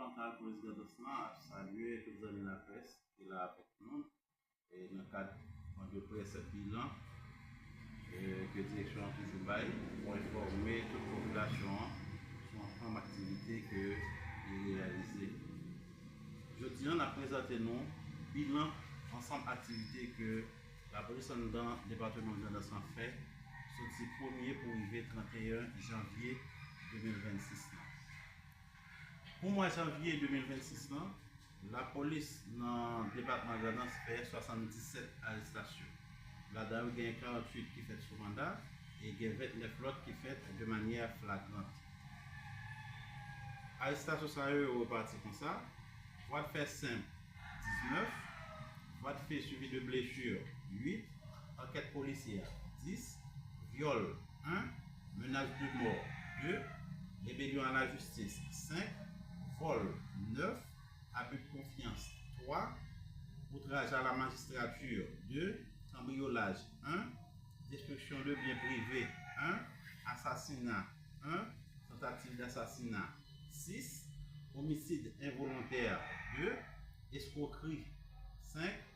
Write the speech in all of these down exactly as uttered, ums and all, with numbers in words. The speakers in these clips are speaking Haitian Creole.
Departmantal Polis Grandans lan ap salye tout zanmi laprès ki la avèk nou e nan kad pwen de près bilan e ke direksyon an toujou bay pou enfòme tout popilasyon an sou ansanm aktivite ke li reyalize. Jodi a, n ap prezante nou bilan ansanm aktivite ke lapolis anndan depatman Grandans lan fè soti premye pou rive trannteyen janvye de mil vennsis lan. Pou mwa janvye de mil vennsis lan, lapolis nan depatman Grandans fè swasanndisèt arestasyon. Ladan yo, gen karantuit ki fèt sou manda e gen ventnèf lòt ki fèt de manyè flagrant. Arestasyon sa yo, yo repati konsa: vwa de fè senp, diznèf, vwa de fe suivi de blesi, uit, ankèt polisyè, dis, vyòl, en, menas de mò, de, rebelyon a lajistis, senk, vòl, nèf, abi de konfyans, twa, outraj a la majistrati, de, kanbriyolaj, en, destriksyon de byen prive, en, asasina, en, tantativ dasasina, sis, omisid envolontè, de, eskwokri, senk,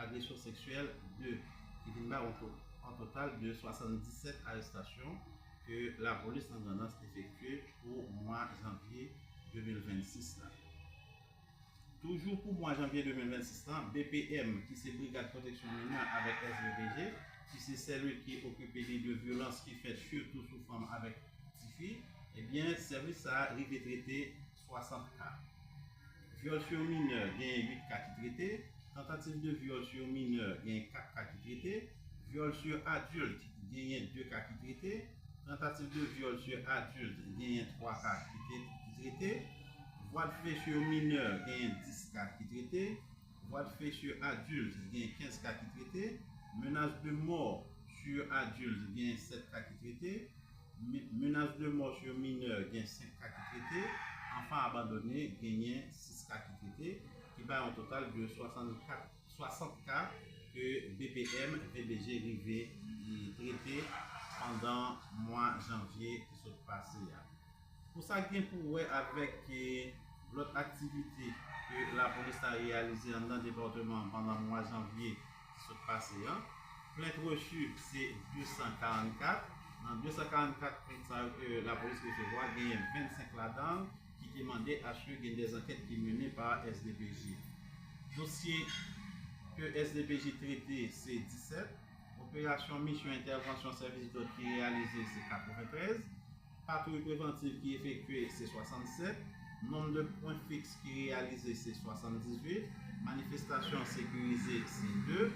agresyon seksyèl, de, ki vin bay yon to-, an total de swasanndisèt arestasyon ke lapolis nan Grandans efektye pou mwa janvye de mil vennsis la. Toujou pou mwa janvye de mil vennsis lan, B P M, ki se Brigad Pwoteksyon Minè, avèk S B P J, ki se sèl ki okipe li de vyolans ki fèt sitou sou fanm avèk tifi, ebyen, sèvis sa a rive trete swasant ka. Vyòl sou minè, genyen uit ka ki trete. Tantativ de vyòl sou minè, genyen kat ka ki trete. Vyòl sou adilt, genyen de ka ki trete. Tantativ de vyòl sou adilt, genyen twa ka ki te-, ki trete. Vwa de fe sou minè, genyen dis ka ki trete. Vwa de fe sou adilt, genyen kenz ka ki trete. Menas de mò sou adilt, genyen sèt ka ki trete. Me-, menas de mò sou minè, gen senk ka ki trete. Anfan abandone, genyen sis ka ki trete, ki bay yon total de swasannkat, swasant ka ke B P M V B G rive, e, trete pandan mwa janvye ki sot pase a. Pou sa k gen pou wè avèk, e, lòt aktivite ke lapolis ta reyalize anndan depatman an pandan mwa janvye ki sot pase an, plent resi se de san karannkat. Nan de san karannkat plent sa yo ke lapolis resevwa, genyen vennsenk ladan l ki te mande aske gen de zankèt ki mennen pa S D P J. Dosye ke S D P J trete se disèt. Operasyon misyon entèvansyon sèvis dòd ki reyalize se katreventrèz. Patwouy prevantiv ki efektye se swasannsèt. Nonb de pwen fiks ki reyalize se swasanndizuit. Manifestasyon sekirize se de.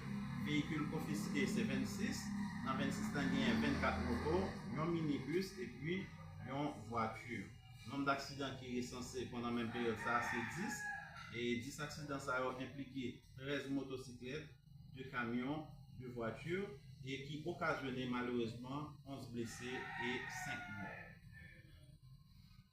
Veyikil konfiske se vennsis. Nan vennsis lan, genyen vennkat moto, yon minibis epi yon vwati. Nonb daksidan ki resanse pandan menm peryòd sa a se dis. E dis aksidan sa yo enplike trèz motosiklèt, de kamyon, de vwati, e ki okazyone malerezman onz blese e senk mò.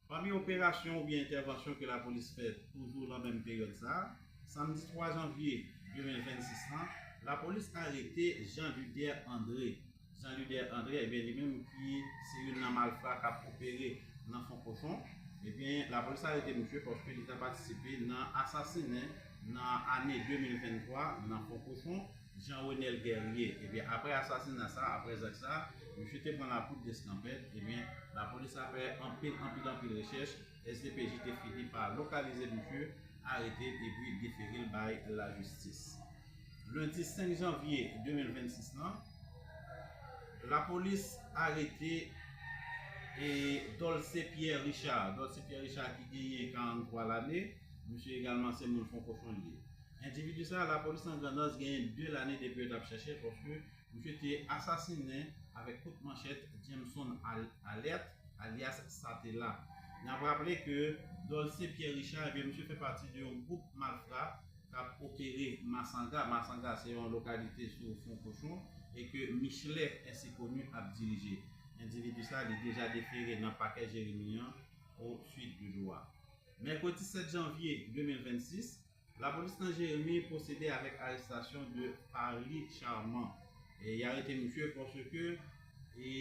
Pami operasyon oubyen entèvansyon ke lapolis fè toujou nan menm peryòd sa a, samdi twa janvye de mil vennsis lan, lapolis arete Jean Luder André. Jean Luder André, ebyen, li menm ki se youn nan malfra k ap opere nan Fon Kochon, ebyen, lapolis arete misye paske li ta patisipe nan asasinen nan ane de mil venntwa nan Fon Kochon, Jean Renel Guerrier. Ebyen, apre asasina sa, apre zak sa, misye te pran lapoud deskanpèt. Ebyen, lapolis la fè anpil, anpil, anpil rechèch. S D P J te fini pa lokalize misye, arete l epi defere l bay lajistis. Lendi senk janvye de mil vennsis lan, lapolis arete, e, Dolce Pierre Richard. Dolce Pierre Richard ki genyen karanntwa lane, misye egalman se moun Fon Kochon li ye. Endividi sa a, lapolis nan Grandans genyen de lane depi yo t ap chèche l, paske misye te asasinen avèk kout manchèt Jameson Al-, Alerte, alyas Satela. N ap raple ke Dolce Pierre Richard, ebyen, misye fè pati de yon gwoup malfra k ap opere Masanga. Masanga se yon lokalite sou Fon Kochon e ke Michelet Ensikoni ap dirije. Endividi sa a, li deja defere nan pakè Jeremi an o suit de dwa. Mèkredi sèt janvye de mil vennsis, lapolis nan Jeremi pwosede avèk arestasyon de Parly Charmant. E y arete misye paske, e,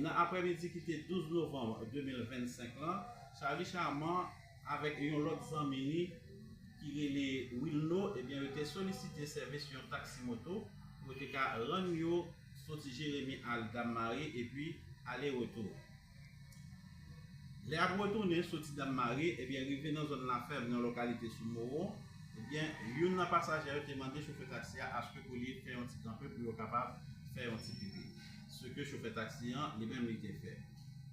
nan aprèmidi ki te douz novanm de mil vennsenk lan, Charly Charmant avèk yon lòt zanmi li ki rele Wilno, ebyen, yo te solisite sèvis yon taksi moto pou yo te ka rann yo soti Jeremi al Dam-Mare epi ale retou. Lè y ap retounen soti Dam-Mare, ebyen, rive nan zòn Lafèm, nan lokalite sou Mowo, ebyen, youn nan pasaje yo te mande chofè taksi a aske pou li fè yon ti kanpe pou yo kapab fè yon ti pipi. Se ke chofè taksi an, li menm, li te fè.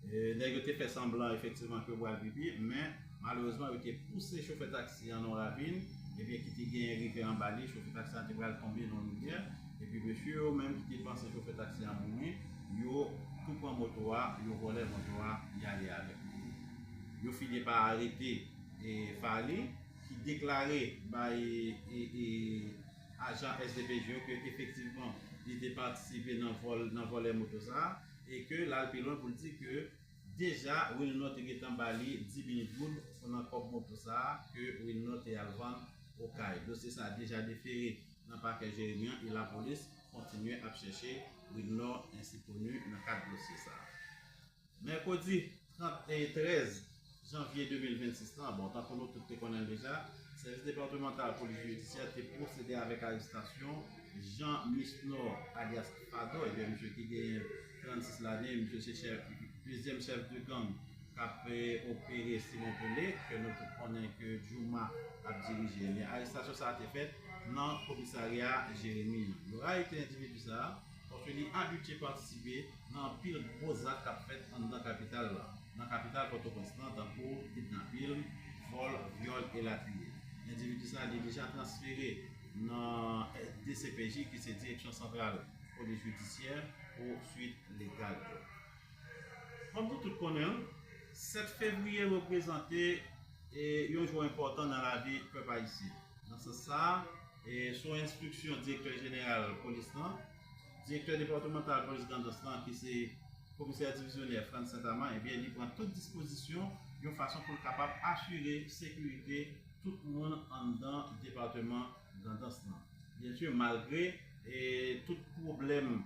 E, nèg yo te fè sanblan, efektivman, ke yo pral pipi, men, malerezman, yo te pouse chofè taksi an nan yon ravin, ebyen, ki te genyen rivyè anba li, chofè taksi an te pral tonbe nan yon rivyè, epi mesye yo menm ki te panse chofè taksi an mouri, yo tou pran moto a, yo vòlè moto a, y ale avèk li. Yo fini pa arete, e, Fally, ki deklare bay, e, e, ajan S D P J yo ke efektivman li te patisipe nan vòl, nan vòlè moto sa a, e ke l al pi lwen pou l di ke deja Wilno te gentan ba li dis mil goud nan kòb moto sa a ke Wilno te al vann Okay. Dosye sa a deja defere nan pakè Jeremi an e lapolis kontinye ap chèche Wilno ensi koni nan kad dosye sa a. Mèkredi trant e trèz janvye de mil vennsis lan, bon, tankou nou tout te konnen l deja, sèvis depatmantal polis jidisyè te pwosede avèk arestasyon Jean Misnor alyas Fado, ebyen, misye ki genyen trannsis lane, misye se chèf, dezyèm chèf de gang k ap, e, opere Simon Pelé, ke nou tout konnen ke Jouma ap dirije. Ebyen, arestasyon sa a te fèt nan komisarya Jeremi an. Yo arete endividi sa a, paske li abitye patisipe nan anpil gwo zak k ap fèt anndan kapital la, nan kapital Pòtoprens lan, tankou kidnapin, vòl, vyòl, elatriye. Endividi sa a, li deja transfere nan D C P J, ki se Direksyon Santral Polis Jidisyè, pou swit legal yo. Kòm nou tout konnen l, sèt fevriye reprezante, e, yon jou enpòtan nan lavi pèp ayisyen. Nan sans sa a, e, sou enstriksyon direktè jeneral polis lan, direktè depatmantal polis Grandans lan, ki se komisè divizyonè Frantz Saint-Amand, ebyen, li pran tout dispozisyon yon fason pou l kapab asire sekirite tout moun anndan depatman Grandans lan. Byen si, malgre, e, tout pwoblèm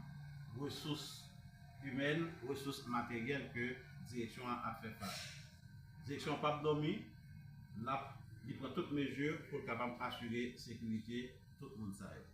resous imèn, resous materyèl ke direksyon an ap fè fas. Direksyon an p ap dòmi, l ap, li pran tout mezi pou l kapab asire sekirite tout moun sa yo.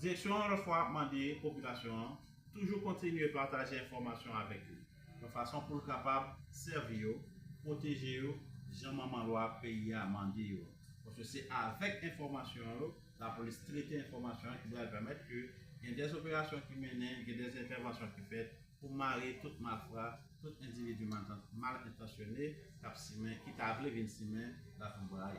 Direksyon an, lòt fwa, ap mande popilasyon an toujou kontinye pataje enfòmasyon avèk li, yon fason pou l kapab sèvi yo, pwoteje yo, jan manman lwa peyi a mande yo. Paske se avèk enfòmasyon yo, lapolis trete enfòmasyon an ki pral pèmèt ke gen dè operasyon ki mennen, gen dè entèvansyon ki fèt pou mare tout malfra, tout endividi mal, mal entansyone k ap simen, ki ta vle vin simen lafoubray